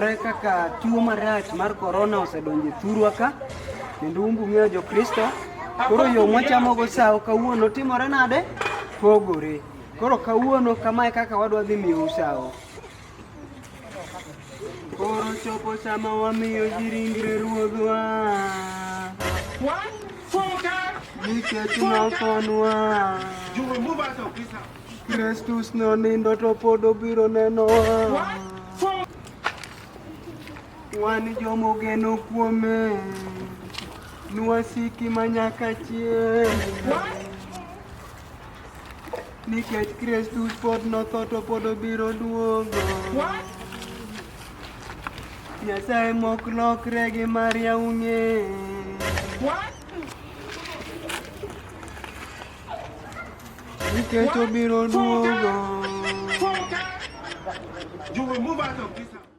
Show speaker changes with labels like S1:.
S1: Luwore kaka tuo marach mar korona osedonjo e thurwa ka, kendo umbu ng'eyo jo-Kristo, koro yo mwachamogo sawo kawuono timore nade? Pogore. Koro kawuono kamae kaka wadwa dhi miyou sawo. Koro chopo sama wamiyo ji ringre Ruodhwa. Nikech nothonwa. Kristus nonindo to pod obiro nenowa. Wan jomogeno kuome, nwasiki manyaka chieng'. Nikech Kristus pod notho to pod obiro duogo. Nyasaye mok lokre gi Maria ung'e. Nikech obiro duogo.
S2: You will move out of this house.